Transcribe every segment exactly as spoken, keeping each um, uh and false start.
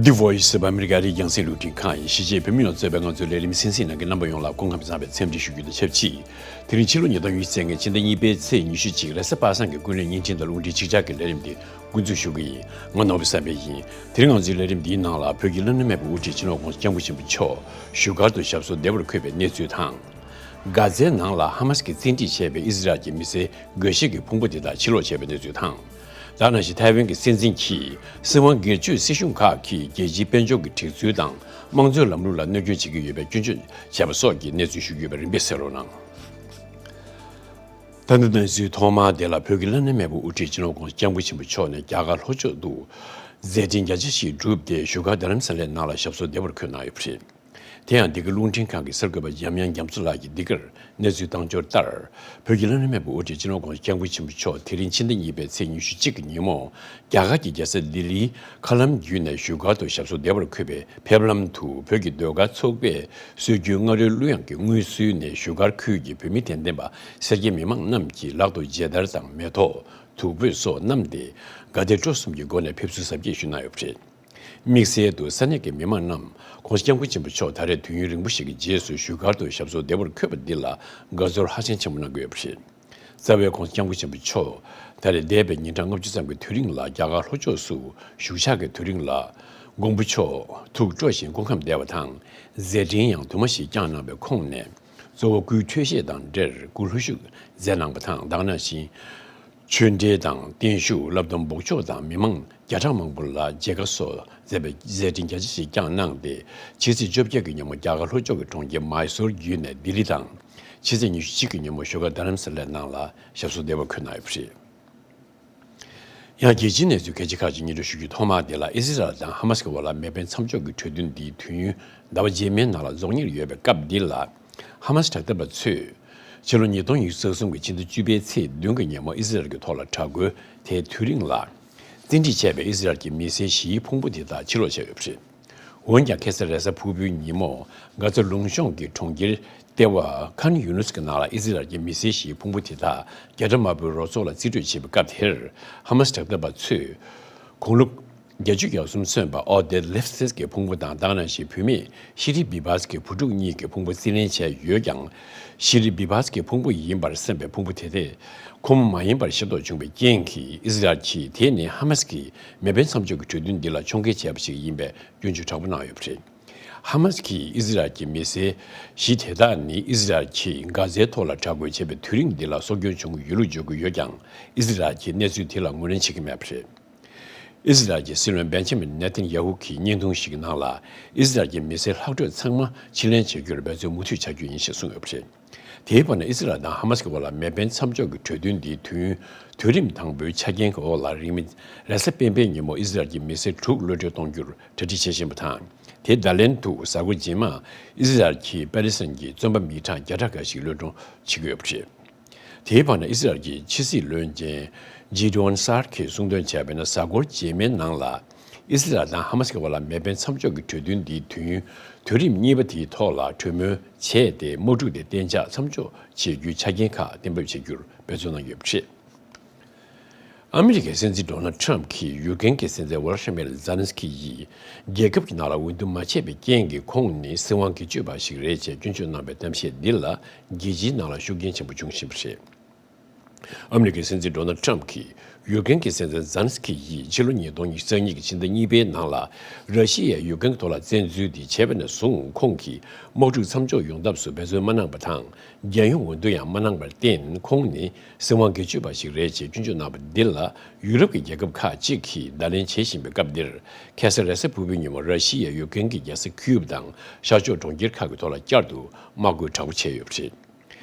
The Voice of America རིགས་རྒྱང་སྲིང་རླུང་འཕྲིན་ཁང་ཡིན། གཞིས་བྱེས་བོད་མི་ཡོངས་གཙོས་པའི་ང་ཚོའི་ལས་རིམ་གསན་གཟིགས་གནང་མཁན་རྣམ་པ་ཡོངས་ལ་སྐུ་ཁམས་བཟང་བའི་འཚམས་འདྲི་ཞུ་རྒྱུ་དང་ཆབས་ཅིག་དེ་རིང་ཕྱི་ལོ་ཉིས་སྟོང་ཉི་ཤུ་རྩ་ལྔ་ཕྱི་ཟླ་གཉིས་པའི་ཚེས་ཉི་ཤུ་གཅིག་རེས་གཟའ་པ་སངས་ཀྱི་ཀུན་གླེང་བརྙན་འཕྲིན་དང་རླུང་འཕྲིན་ཆིག་ཇག་གི་ལས་རིམ་འདི་འགོ་འཛུགས་ཞུ་གི་ཡིན། ང་ནོར་བུ་བསམ་འཕེལ་ཡིན། དེ་རིང་ང་ཚོའི་ལས་རིམ་འདིའི་ནང་ལ་བོད་ཀྱི་བླ་ན་མེད་པའི་དབུ་ཁྲིད་སྤྱི་ནོར་༸གོང་ས་༸སྐྱབས་མགོན་ཆེན་པོ་མཆོག་བཞུགས་སྒར་དུ་ཞབས་སོར་བདེ་བར་འཁོད་པའི་གནས་ཚུལ་དང་། གྷ་ཛའི་ནང་ལ་ཧ་མ་སི་གིས་བཙན་ཁྲིད་བྱས་པའི་ཨི་ཟི་རལ་གྱི་མི་སེར་འགའ་ཞིག་གི་ཕུང་པོ་དེ་དག་ཕྱིར་ལོག་བྱས་པའི་གནས་ཚུལ་དང་། དེ་ནང་བཞིན་ཐའེ་ཝན་གྱི་སྲིད་འཛིན་གྱིས་སྲིད་དབང་སྒེར་གཅོད་སྲིད་གཞུང་ཁག་གིས་རྒྱལ་སྤྱིའི་དཔལ་འབྱོར་གྱི་སྒྲིག་འཛུགས་དང་དམངས་གཙོའི་ལམ་ལུགས་ལ་གནོད་སྐྱོན་བྱེད་ཀྱི་ཡོད་པའི་སྐྱོན་བརྗོད་བྱས་པ་སོགས་ཀྱི་གནས་ཚུལ་ཞུ་རྒྱུ་ཡོད་པ་རིམ་པས་གསན་རོགས་གནང་། ད་ལྟ་གནས་ཚུལ་ཐོག་མ་དེ་ལ། བོད་ཀྱི་བླ་ན་མེད་པའི་དབུ་ཁྲིད་སྤྱི་ནོར་༸གོང་ས་༸སྐྱབས་མགོན་ཆེན་པོ་མཆོག་ནས་རྒྱ་གར་ལྷོ་ཕྱོགས་དུ་མཛད་འཕྲིན་རྒྱ་ཆེ་ཞིག་བསྒྲུབས་ཏེ་བཞུགས་སྒར་རྡ་རམ་ས་ལའི་ནང་ལ་ཞབས་སོར་བདེ་བར་འཁོད་གནང་ཡོད་པ་རེད། དེ་ཡང་འདི་ག་རླུང་འཕྲིན་ཁང་གི་གསར་འགོད་པ་འཇམ་དབྱངས་རྒྱ་མཚོ་ལགས་ཀྱིས་འདི་གར་གནས་ཚུལ་བཏང་འབྱོར་ལྟར། བོད་ཀྱི་བླ་ན་མེད་པའི་དབུ་ཁྲིད་སྤྱི་ནོར་༸གོང་ས་༸སྐྱབས་མགོན་ཆེན་པོ་མཆོག་དེ་རིང་ཕྱི་ཟླ་གཉིས་པའི་ཚེས་ཉི་ཤུ་གཅིག་གི་ཉིན་མོ། རྒྱ་གར་གྱི་རྒྱལ་ས་ལྡི་ལིའི་མཁའ་ལམ་བརྒྱུད་ནས་བཞུགས་སྒར་དུ་ཞབས་སོར་བདེ་བར་འཁོད་པའི་ཕེབས་ལམ་དུ། བོད་ཀྱི་ཟློས་གར་ཚོགས་པས་སྲོལ་རྒྱུན་རྔ་རོལ་གླུ་དབྱངས་ཀྱི་དངོས་སུ་ནས་བཞུགས་སྒར་ཁུལ་གྱི་བོད་མི་དད་ལྡན་པ་སེར་སྐྱ་མི་མང་རྣམས་ཀྱིས་ལག་ཏུ་མཇལ་དར་དང་མེ་ཏོག་བདུག་སྤོས་སོགས་བསྣམས་ཏེ། དགའ་དད་སྤྲོ་གསུམ་གྱི་སྒོ་ནས་ཕེབས་བསུ་གཟབ་རྒྱས་ཞུས་གནང་ཡོད་པ་རེད། དམིགས་བསལ་དུ་ས་གནས་ཀྱི་མི་མང་རྣམས་༸གོང་ས་༸སྐྱབས་མགོན་ཆེན་པོ་མཆོག་ད་རེས་དུས་ཡུན་རིང་པོ་ཞིག་གི་རྗེས་སུ་བཞུགས་སྒར་དུ་ཞབས་སོར་བདེ་བར་འཁོད་པ་འདི་ལ་དགའ་ཚོར་ཧ་ཅང་ཆེན་པོ་གནང་གི་ཡོད་པ་རེད། རྩ་བའི་༸གོང་ས་༸སྐྱབས་མགོན་ཆེན་པོ་མཆོག་ད་རེས་འདས་པའི་ཉིན་གྲངས་ལྔ་བཅུ་ཙམ་གྱི་དུས་རིང་ལ་རྒྱ་གར་ལྷོ་ཕྱོགས་སུ་བཞུགས་ཕྱག་གི་དུས་རིང་ལ། མགོན་པོ་མཆོག་ཐུགས་སྤྲོ་ཞིང་སྐུ་ཁམས་བདེ་བ་དང་། མཛད་འཕྲིན་ཡང་དུ་མ་ཞིག་བསྐྱངས་གནང་བའི་ཁོངས་ནས། གཙོ་བོ་སྐུའི་འཕྲོད་བཞེས་དང་འབྲེལ་སྐུ་ལྷོ་བཞུགས་མཛད་གནང་བ་དང་། དེ་ནང་བཞིན། ཆོས་འབྲེལ་དང་བརྟན་བཞུགས། བསླབ་སྡོམ་འབོགས་ཆོག་དང་མི་མང་བརྒྱ་ཕྲག་མང་པོ་ལ་མཇལ་ཁ་སོགས་མཛད་པའི་མཛད་འཕྲིན་རྒྱ་ཆེ་ཞིག་བསྐྱངས་གནང་སྟེ། ཕྱི་ཚེས་བཅོ་བརྒྱད་ཀྱི་ཉིན་མོ་རྒྱ་གར་ལྷོ་ཕྱོགས་ཀྱི་གྲོང་ཁྱེར་མཱི་སོར་བརྒྱུད་ནས་ལྡི་ལི་དང་། ཕྱི་ཚེས་ཉི་ཤུ་གཅིག་གི་ཉིན་མོ་བཞུགས་སྒར་རྡ་རམ་ས་ལའི་ནང་ལ་ཞབས་སོར་བདེ་བར་འཁོད་གནང་ཡོད་པ་རེད། ཡང་རྒྱལ་སྤྱིའི་གནས་ཚུལ་གལ་ཆེ་ཁག་ཅིག་སྙན་སྒྲོན་ཞུ་རྒྱུའི་ཐོག་མ་དེ་ལ། ཨི་ཟི་རལ་དང་ཧ་མ་སི་གི་བར་ལ་མེ་འཕེན་མཚམས་འཇོག་གི་གྲོས་མཐུན་འདིའི་དུས་ཡུན་ཟླ་བ་རྗེས་མའི་ནང་ལ་རྫོགས་ཉེར་ཡོད་པའི་སྐབས་འདི་ལ། ཧ་མ་སི་དྲག་འཐབ་པ་ཚོས་ཕྱི་ལོ་ཉིས་སྟོང་ཉི་ཤུ་རྩ་གསུམ་གྱི་ཕྱི་ཟླ་བཅུ་པའི་ཚེས་བདུན་གྱི་ཉིན་མོ་ཨི་ཟི་རལ་གྱི་ཐོག་ལ་དྲག་རྒོལ་དེའི་དུས་རིང་ལ། བཙན་ཁྲིད་བྱས་པའི་ཨི་ཟི་རལ་གྱི་མི་སེར་བཞིའི་ཕུང་པོ་དེ་དག་ཕྱིར་ལོག་བྱས་ཡོད་པ་རེད། འོན་ཀྱང་ཁ་སང་རེས་གཟའ་ཕུར་བུའི་ཉིན་མོ་གྷ་ཛ་ལུང་གཤོང་གི་གྲོང་ཁྱེར་ལྟེ་བ་ཁཱན་ཡུ་ནུས་ཀྱི་ནང་ལ་ཨི་ཟི་རལ་གྱི་མི་སེར་བཞིའི་ཕུང་པོ་དེ་དག་རྒྱ་གྲམ་དམར་པོའི་རོགས་ཚོགས་ལ་རྩིས་སྤྲོད་བྱེད་པའི་སྐབས་དེར། ཧ་མ་སི་དྲག་འཐབ་པ་ཚོས་དགུང་ལོ་བརྒྱད་ཅུ་གྱ་གསུམ་སོན་པ་ཨོ་དེ་ལེབ་སིས་ཀྱི་ཕུང་པོ་དང་། དེ་ནང་བཞིན་བུད་མེད་ཤི་རི་བི་བྷ་སི་ཀྱི་བུ་ཕྲུག་གཉིས་ཀྱི་ཕུང་པོ་རྩིས་ལེན་བྱས་ཡོད་ཀྱང་། ཤི་རི་བི་བྷ་སི་ཀྱི་ཕུང་པོ་ཡིན་པར་སེམས་པའི་ཕུང་པོ་དེ་དེ་ཁོ་མོ་མ་ཡིན་པར་ཤེས་རྟོགས་བྱུང་བའི་རྐྱེན་གྱིས། ཨི་ཟི་རལ་གྱིས་དེ་ནི་ཧ་མ་སི་ཀྱིས་མེ་འཕེན་མཚམས་འཇོག་གི་གྲོས་མཐུན་འདི་ལ་མཆོང་བརྒལ་བྱས་པ་ཞིག་ཡིན་པའི་སྐྱོན་བརྗོད་དྲག་པོ་གནང་ཡོད་པ་རེད། ཧ་མ་སི་གིས་ཨི་ཟི་རལ་གྱི་མི་སེར་བཞི་དེ་དག་ནི་ཨི་ཟི་རལ་གྱིས་གྷ་ཛའི་ཐོག་ལ་དྲག་རྒོལ་བྱས་པའི་དུས་རིང་འདི་ལ་སྲོག་སྐྱོན་བྱུང་གི་ཡོད་ལུགས་བརྗོད་ཀྱི་ཡོད་ཀྱང་། ཨི་ཟི་རལ་གྱིས་གནས་ཚུལ་དེ་ལ་ངོས་ལེན་བྱེད་ཀྱི་མེད་པ་རེད། ཨི་ཟི་རལ་གྱི་སྲིད་བློན་བེན་ཇ་མིན་ནེ་ཐན་ཡ་ཧུ་གིས་བརྙན་ཐུང་ཞིག་གི་ནང་ལ། ཨི་ཟི་རལ་གྱི་མི་སེར་ལྷག་འཕྲོས་ཚང་མ་ཕྱིར་ལེན་བྱ་རྒྱུར་འབད་བརྩོན་མུ་མཐུད་བྱ་རྒྱུ་ཡིན་ཞེས་གསུངས་ཡོད་པ་རེད། དེའི་བར་ན། ཨི་ཟི་རལ་དང་ཧ་མ་སི་གི་བར་ལ་མེ་འཕེན་མཚམས་འཇོག་གི་གྲོས་མཐུན་འདིའི་དུས་ཡུན་དུས་རིམ་དང་པོའི་ཆ་རྐྱེན་གྱི་འོག་ལ། རིང་མིན་རེས་གཟའ་སྤེན་པའི་ཉིན་མོ་ཨི་ཟི་རལ་གྱི་མི་སེར་དྲུག་གློད་གྲོལ་གཏོང་རྒྱུར་གྲ་སྒྲིག་བྱེད་བཞིན་པ་དང་། དེའི་བརྡ་ལན་དུ། གཟའ་འཁོར་རྗེས་མ་ཨི་ཟི་རལ་གྱིས་པ་ལི་སི་ཐན་གྱི་བཙོན་པ་མི་གྲངས་བརྒྱ་ཕྲག་འགའ་ཞིག་གློད་གཏོང་བྱེད་ཀྱི་ཡོད་པ་རེད། དེའི་བར་ན། ཨི་ཟི་རལ་གྱི་ཕྱི་སྲིད་བློན་ཆེན་ཇི་དོན་སར་གྱིས་གསུངས་དོན་བྱས་པ་ཡིན་ན། གཟའ་འཁོར་རྗེས་མའི་ནང་ལ་ཨི་ཟི་རལ་དང་ཧ་མ་སི་གི་བར་ལ་མེ་འཕེན་མཚམས་འཇོག་གི་གྲོས་མཐུན་འདིའི་དུས་ཡུན་དུས་རིམ་གཉིས་པ་དེའི་ཐོག་ལ་གྲོས་མོལ་བྱས་ཏེ། དམག་འཁྲུག་དེ་གཏན་འཇགས་མཚམས་འཇོག་བྱེད་རྒྱུའི་ཆ་རྐྱེན་ཁག་གཏན་འབེབས་བྱེད་རྒྱུར་འབད་བརྩོན་གནང་ཡོད་པ་རེད། ཨ་མི་རི་ཀའི་སྲིད་འཛིན་ཌོ་ནལ་ཊམ་གྱིས་ཡུཀ་རེན་གྱི་སྲིད་འཛིན་ཝོ་ལ་ཤི་མིར་ཛེ་ལན་སི་ཀི་ཡིས་རྒྱལ་ཁབ་ཀྱི་ནང་ལ་འོས་བསྡུ་མ་བྱས་པའི་རྐྱེན་གྱིས། ཁོང་ནི་སྲིད་དབང་སྒེར་གཅོད་པ་ཞིག་རེད་ཅེས་སྐྱོན་བརྗོད་གནང་བའི་གཏམ་བཤད་འདི་ལ་རྒྱལ་སྤྱིའི་ནང་ལ་ཤུགས་རྐྱེན་ཆེན་པོ་བྱུང་བཞིན་པ་རེད། ཨ་མི་རི་ཀའི་སྲིད་འཛིན་ཌོ་ནལ་ཊམ་གྱིས་ཡུཀ་རེན་གྱི་སྲིད་འཛིན་ཛེ་ལན་སི་ཀི་ཡིས་ཕྱི་ལོ་ཉིས་སྟོང་ཉི་ཤུ་རྩ་གཉིས་ཀྱི་ཕྱི་ཟླ་གཉིས་པའི་ནང་ལ། ར་ཤི་ཡས་ཡུཀ་རེན་གྱི་ཐོག་ལ་བཙན་འཛུལ་དེ་བྱས་པ་ནས་བཟུང་། ཁོང་གིས་དམག་འཁྲུག་མཚམས་འཇོག་ཡོང་ཐབས་སུ་འབད་བརྩོན་མ་གནང་བ་དང་། རྒྱལ་ཡོངས་འོས་བསྡུ་ཡང་མ་གནང་བར་བརྟེན། ཁོང་ནི་སྲིད་དབང་སྒེར་གཅོད་པ་ཞིག་རེད་ཅེས་སྐྱོན་བརྗོད་གནང་བ་འདི་ལ། ཡུ་རོབ་ཀྱི་རྒྱལ་ཁབ་ཁག་ཅིག་གིས་བརྡ་ལན་བྱེད་བཞིན་པའི་སྐབས་འདིར། ཁ་སང་རེས་གཟའ་ཕུར་བུའི་ཉིན་མོ་ར་ཤི་ཡས་ཡུཀ་རེན་གྱི་རྒྱལ་ས་ཁིའུབ་དང་ཤར་ཕྱོགས་གྲོང་ཁྱེར་ཁག་གི་ཐོག་ལ་བསྐྱར་དུ་དམག་རྒོལ་དྲག་པོ་བྱས་ཡོད་པ་རེད།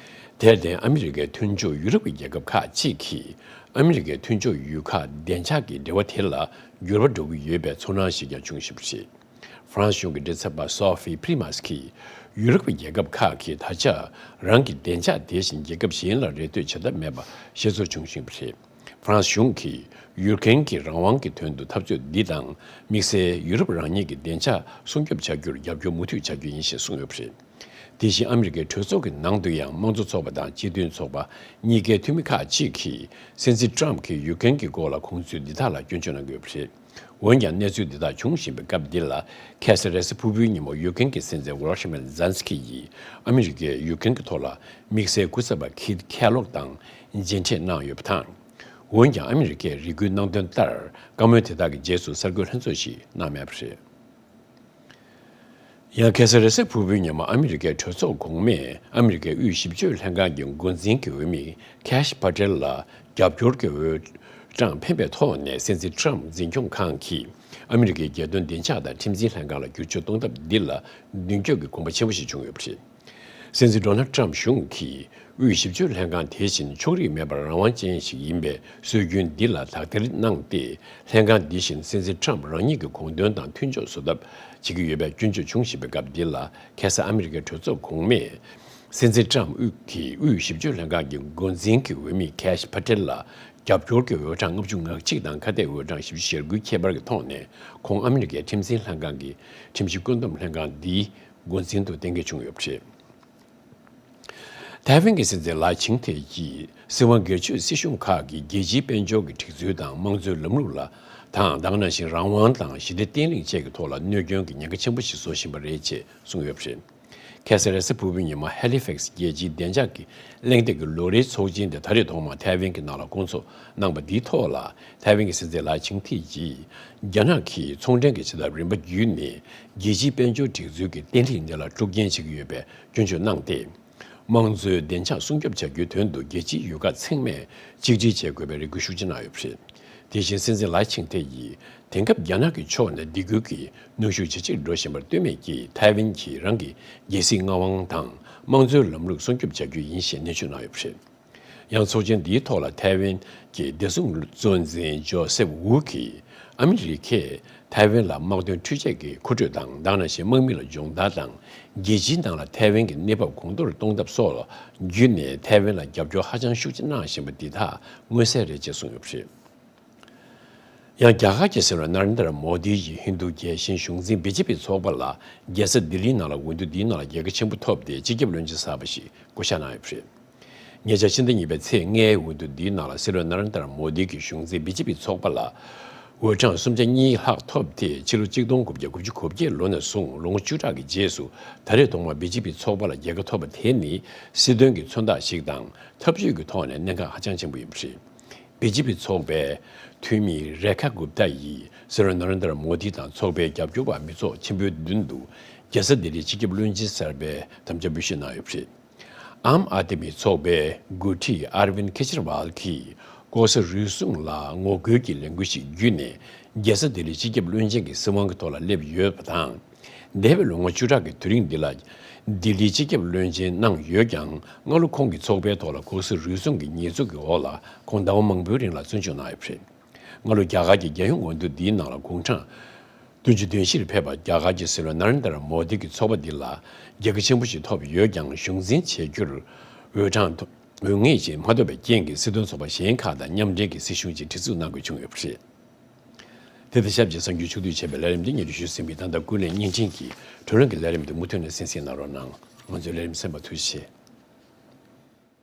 དེར་བརྟེན། ཨ་མི་རི་ཀའི་མཐུན་ཕྱོགས་ཡུ་རོབ་ཀྱི་རྒྱལ་ཁབ་ཁག་ཅིག་གིས་ཨ་མི་རི་ཀའི་མཐུན་ཕྱོགས་ཡུལ་ཁག་བདེ་འཇགས་ཀྱི་འབྲེལ་བ་དེ་ལ་འགྱུར་བ་འགྲོ་གི་ཡོད་པའི་ཚོར་སྣང་ཞིག་ཀྱང་བྱུང་བཞིན་པ་རེད། ཧྥ་རན་སི་གཞུང་གི་མགྲིན་ཚབ་པ་སོ་ཧྥི་ཕི་རི་མཱས་ཀྱིས། ཡུ་རོབ་ཀྱི་རྒྱལ་ཁབ་ཁག་གིས་ད་ཆ་རང་གི་བདེ་འཇགས་དེ་བཞིན་རྒྱལ་ཁབ་གཞན་ལ་རེ་ལྟོས་བྱེད་ཐབས་མེད་པ་ཤེས་ཚོར་བྱུང་བཞིན་པ་རེད། ཧྥ་རན་སི་གཞུང་གིས་ཡུཀ་རེན་གྱི་རང་དབང་གི་དོན་དུ་འཐབ་རྩོད་འདི་དང་། དམིགས་བསལ་ཡུ་རོབ་རང་ཉིད་ཀྱི་བདེ་འཇགས་སྲུང་སྐྱོབ་བྱ་རྒྱུར་རྒྱབ་སྐྱོར་མུ་མཐུད་བྱ་རྒྱུ་ཡིན་ཞེས་གསུངས་ཡོད་པ་རེད། དེ་བཞིན་ཨ་མི་རི་ཀའི་གྲོས་ཚོགས་ཀྱི་ནང་དུ་ཡང་། དམངས་གཙོ་ཚོགས་པ་དང་སྤྱི་མཐུན་ཚོགས་པ་གཉིས་ཀའི་འཐུས་མི་ཁག་ཅིག་གིས། སྲིད་འཛིན་ཊམ་གྱིས་ཡུཀ་རེན་གྱི་སྐོར་ལ་དགོངས་ཚུལ་འདི་དག་ལ་སྐྱོན་བརྗོད་གནང་གི་ཡོད་པ་རེད། འོན་ཀྱང་གནས་ཚུལ་འདི་དག་བྱུང་བཞིན་པའི་སྐབས་འདི་ལ། ཁ་སང་རེས་གཟའ་ཕུར་བུའི་ཉིན་མོ་ཡུ་ཀེན་གྱི་སྲིད་འཛིན་ཝོ་ལོ་ཤི་མིར་ཛེན་སི་ཀི་ཡིས་ཨ་མི་རི་ཀས་ཡུ་ཀེན་གྱི་ཐོག་ལ་དམིགས་བསལ་སྐུ་ཚབ་པ་ཁིད་ཁེ་ལོག་དང་མཇལ་འཕྲད་གནང་ཡོད་པ་དང་། འོན་ཀྱང་ཨ་མི་རི་ཀས་རེ་སྐུལ་གནང་དོན་ལྟར། བཀའ་མོལ་དེ་དག་གི་རྗེས་སུ་གསར་འགོད་ལྷན་ཚོགས་ཤིག་གནང་མེད་པ་རེད། ཡང་ཁ་སང་རེས་གཟའ་ཕུར་བུའི་ཉིན་མོ་ཨ་མི་རི་ཀའི་གྲོས་ཚོགས་གོང་མས་ཨ་མི་རི་ཀའི་དབུས་ཞིབ་དཔྱོད་ལྷན་ཁང་གི་འགོ་འཛིན་གྱི་འོས་མི་ཁེཤ་པ་ཏེལ་ལ་རྒྱབ་སྐྱོར་གྱི་འོས་གྲངས་འཕེན་པའི་ཐོག་ནས། སྲིད་འཛིན་ཊམ་འཛིན་སྐྱོང་ཁང་གིས་ཨ་མི་རི་ཀའི་རྒྱལ་དོན་བདེ་འཇགས་དང་ཁྲིམས་འཛིན་ལྷན་ཁང་ལ་བསྒྱུར་བཅོས་གཏོང་ཐབས་འདི་ལ་མདུན་སྐྱོད་ཀྱི་དགོངས་པ་ཆེན་པོ་ཞིག་བྱུང་ཡོད་པ་རེད། སྲིད་འཛིན་ཌོ་ནལ་ཊམ་གཞུང་གིས་དབུས་ཞིབ་དཔྱོད་ལྷན་ཁང་དེ་བཞིན་ཕྱོགས་རིས་མེད་པར་རང་དབང་ཅན་ཞིག་ཡིན་པའི་སྲོལ་རྒྱུན་འདི་ལ་དག་ཐེར་གནང་སྟེ། ལྷན་ཁང་འདི་བཞིན་སྲིད་འཛིན་ཊམ་རང་ཉིད་ཀྱི་དགོངས་དོན་དང་མཐུན་ཕྱོགས་བཟོ་ཐབས་བྱེད་ཀྱི་ཡོད་པའི་སྐྱོན་བརྗོད་བྱུང་བཞིན་པའི་སྐབས་འདི་ལ། ཁ་སང་ཨ་མི་རི་ཀའི་གྲོས་ཚོགས་གོང་མས་སྲིད་འཛིན་ཊམ་དབུས་ཀྱི་དབུས་ཞིབ་དཔྱོད་ལྷན་ཁང་གི་འགོ་འཛིན་གྱི་འོས་མི་ཁེཤ་པ་ཏེལ་ལ་རྒྱབ་སྐྱོར་གྱི་འོས་གྲངས་ལྔ་བཅུ་ང་གཅིག་དང་ཁ་གཏད་འོས་གྲངས་བཞི་བཅུ་ཞེ་དགུའི་ཁྱད་པར་གྱི་ཐོག་ནས། ཁོང་ཨ་མི་རི་ཀའི་ཁྲིམས་འཛིན་ལྷན་ཁང་གི་ཁྲིམས་ཞིབ་བཀོད་འདོམས་ལྷན་ཁང་འདིའི་འགོ་འཛིན་དུ་གཏན་འཁེལ་བྱུང་ཡོད་པ་རེད། ཐའེ་ཝན་གྱི་སྲིད་འཛིན་ལའེ་ཆིང་ཐེ་ཡིས་སྲིད་དབང་སྒེར་གཅོད་སྲིད་གཞུང་ཁག་གིས་རྒྱལ་སྤྱིའི་དཔལ་འབྱོར་གྱི་སྒྲིག་འཛུགས་དང་དམངས་གཙོའི་ལམ་ལུགས་ལ་དང་། དེ་ནང་བཞིན་རང་དབང་དང་ཞི་བདེ་བརྟན་ལྷིང་བཅས་ཀྱི་ཐོག་ལ་གནོད་སྐྱོན་གྱི་ཉེན་ཁ་ཆེན་པོ་ཞིག་བཟོ་བཞིན་པ་རེད་ཅེས་གསུངས་ཡོད་པ་རེད། ཁ་སང་རེས་གཟའ་ཕུར་བུའི་ཉིན་མོ་ཧེ་ལི་ཕེག་སི་རྒྱལ་སྤྱིའི་བདེ་འཇགས་ཀྱི་གླེང་སྟེགས་ཀྱི་ལོ་རེའི་ཚོགས་ཆེན་དེ་ད་རེས་ཐོག་མར་ཐའེ་ཝན་གྱི་ནང་ལ་བསྐོང་ཚོགས་གནང་པ་འདིའི་ཐོག་ལ། ཐའེ་ཝན་གྱི་སྲིད་འཛིན་ལའེ་ཆིང་ཐེ་ཡིས་རྒྱ་ནག་གིས་ཚོང་འབྲེལ་གྱི་བྱེད་ཐབས་རིམ་པ་བརྒྱུད་ནས་རྒྱལ་སྤྱིའི་དཔལ་འབྱོར་སྒྲིག་འཛུགས་ཀྱི་བརྟན་ལྷིང་དེ་ལ་དཀྲུག་རྐྱེན་བྱེད་ཀྱི་ཡོད་པའི་སྐྱོན་བརྗོད་གནང་སྟེ། དམངས་གཙོའི་བདེ་འཇགས་སྲུང་སྐྱོབ་བྱ་རྒྱུའི་དོན་དུ་རྒྱལ་སྤྱིའི་ཡུལ་ཁག་ཚང་མས་གཅིག་སྒྲིལ་བྱེད་དགོས་པའི་རེ་སྐུལ་ཤུགས་ཆེ་གནང་ཡོད་པ་རེད། དེ་བཞིན་སྲིད་འཛིན་ལའེ་ཆིང་ཐེ་ཡིས་དེང་སྐབས་རྒྱ་ནག་གི་ཕྱོགས་ནས་སྡིགས་སྐུལ་གྱི་གནོན་ཤུགས་ཇེ་ཆེར་འགྲོ་བཞིན་པར་ལྟོས་མེད་ཀྱིས། ཐའེ་ཝན་གྱིས་རང་གི་རྒྱལ་སྲིད་མངའ་དབང་དང་དམངས་གཙོའི་ལམ་ལུགས་སྲུང་སྐྱོབ་བྱ་རྒྱུ་ཡིན་ཞེས་ནན་བརྗོད་གནང་ཡོད་པ་རེད། ཡང་ཚོགས་ཆེན་འདིའི་ཐོག་ལ་ཐའེ་ཝན་གྱི་བདེ་སྲུང་གཙོ་འཛིན་ཇོ་སེབ་ཝུ་གིས། ཨ་མི་རི་ཀས་ཐའེ་ཝན་ལ་དམག་དོན་འཕྲུལ་ཆས་ཀྱི་མཁོ་སྤྲོད་དང་། དེ་ནང་བཞིན་དམག་མི་ལ་སྦྱོང་བརྡར་དང་། རྒྱལ་སྤྱིའི་ནང་ལ་ཐའེ་ཝན་གྱི་གནས་བབ་གོང་མཐོར་གཏོང་ཐབས་སོགས་ལ་བརྒྱུད་ནས་ཐའེ་ཝན་ལ་རྒྱབ་སྐྱོར་ཧ་ཅང་ཤུགས་ཆེ་གནང་བཞིན་པ་འདི་དག་མངོན་གསལ་རེད་ཅེས་གསུངས་ཡོད་པ་རེད། ཡང་རྒྱ་གར་གྱི་སྲིད་བློན་ནཱ་རེན་དར་མོ་དི་ཡིས་ཧིན་རྡུ་རྒྱལ་ཞེན་གཞུང་འཛིན་བི་ཇེ་པི་ཚོགས་པ་ལ་རྒྱལ་ས་ལྡི་ལིའི་ནང་ལ་འོས་བསྡུ་འདིའི་ནང་ལ་རྒྱལ་ཁ་ཆེན་པོ་ཐོབ་སྟེ། སྤྱི་ཁྱབ་བློན་ཆེན་གསར་པ་ཞིག་བསྐོ་གཞག་གནང་ཡོད་པ་རེད། ཉེ་ཆར་ཕྱི་ཟླ་གཉིས་པའི་ཚེས་ལྔའི་འོས་བསྡུ་འདིའི་ནང་ལ་སྲིད་བློན་ནཱ་རེན་དར་མོ་དི་གིས་གཞུང་འཛིན་བི་ཇེ་པི་ཚོགས་པ་ལ་འོས་གྲངས་སུམ་ཆ་གཉིས་ལྷག་ཐོབ་སྟེ། ཕྱི་ལོ་གཅིག་སྟོང་དགུ་བརྒྱ་དགུ་བཅུ་གོ་བརྒྱད་ལོ་ནས་བཟུང་ལོ་ངོ་བཅུ་ཕྲག་གི་རྗེས་སུ་ད་རེས་ཐོག་མར་བི་ཇེ་པི་ཚོགས་པ་ལ་རྒྱལ་ཁ་ཐོབ་པ་དེ་ནི་སྲིད་དོན་གྱི་མཚོན་རྟགས་ཤིག་དང་། འཐབ་ཇུས་ཀྱི་ཐོག་ནས་གནད་འགག་ཧ་ཅང་ཆེན་པོ་ཡིན་པ་རེད། བི་ཇེ་པི་ཚོགས་པའི་འཐུས་མི་རེ་ཁ་གུབ་ཏཱ་ཡིས་སྲིད་བློན་ནཱ་རེན་དར་མོ་དི་དང་ཚོགས་པའི་རྒྱབ་སྐྱོར་བ་མི་ཚོགས་ཆེན་པོའི་མདུན་དུ་རྒྱལ་ས་ལྡི་ལིའི་སྤྱི་ཁྱབ་བློན་ཆེན་གསར་པའི་དམ་བཅའ་འབུལ་བཞེས་གནང་ཡོད་པ་རེད། ཨམ་ཨ་དི་མི་ཚོགས་པའི་འགོ་ཁྲིད་ཨར་ཝིན་ཁེ་ཇི་རི་ཝལ་གྱིས་ལྐོག་ཟ་རུལ་སུངས་ལ་ངོ་རྒོལ་གྱི་ལས་འགུལ་ཞིག་བརྒྱུད་ནས་རྒྱལ་ས་ལྡི་ལིའི་སྤྱི་ཁྱབ་བློན་ཆེན་གྱི་སྲིད་དབང་གི་ཐོག་ལ་སླེབས་ཡོད་པ་དང་། འདས་པའི་ལོ་ངོ་བཅུ་ཕྲག་གི་དུས་རིང་འདི་ལ་ལྡི་ལིའི་སྤྱི་ཁྱབ་བློན་ཆེན་གནང་ཡོད་ཀྱང་། སྔ་ལོ་ཁོང་གི་ཚོགས་པའི་ཐོག་ལ་ལྐོག་ཟ་རུལ་སུངས་ཀྱི་ཉེས་འཛུགས་ཀྱི་འོག་ལ་ཁོང་ཟླ་བ་མང་པོའི་རིང་ལ་བཙོན་འཇུག་གནང་ཡོད་པ་རེད། སྔ་ལོ་རྒྱ་གར་གྱི་རྒྱལ་ཡོངས་འོས་བསྡུ་འདིའི་ནང་ལ་དགུང་གྲངས་བདུན་ཅུ་དོན་བཞིར་ཕེབས་པ་རྒྱ་གར་གྱི་སྲིད་བློན་ནཱ་རེན་དར་མོ་དི་གི་ཚོགས་པ་འདི་ལ་རྒྱལ་ཁ་ཆེན་པོ་ཞིག་ཐོབ་ཡོད་ཀྱང་། གཞུང་འཛིན་བྱེད་རྒྱུར་འོས་གྲངས་འོས་ངེས་ཅིག་མ་ཐོབ་པའི་རྐྱེན་གྱིས། སྲིད་དོན་ཚོགས་པ་གཞན་ཁག་དང་མཉམ་འབྲེལ་གྱི་སྲིད་གཞུང་ཅིག་སྒྲིག་འཛུགས་གནང་དགོས་བྱུང་ཡོད་པ་རེད། དེ་དང་ཆབས་ཅིག་གསར་འགྱུར་ཕྱོགས་བསྡུས་བྱས་པའི་ལས་རིམ་འདི་སྙན་སྒྲོན་ཞུས་ཟིན་པའི་ད་ལྟ་ཀུན་གླེང་བརྙན་འཕྲིན་གྱི་བགྲོ་གླེང་གི་ལས་རིམ་དེ་མུ་མཐུད་ནས་གསན་གཟིགས་གནང་རོགས་གནང་། ང་ཚོའི་ལས་རིམ་གསན་པར་ཐུགས་རྗེ་ཆེ།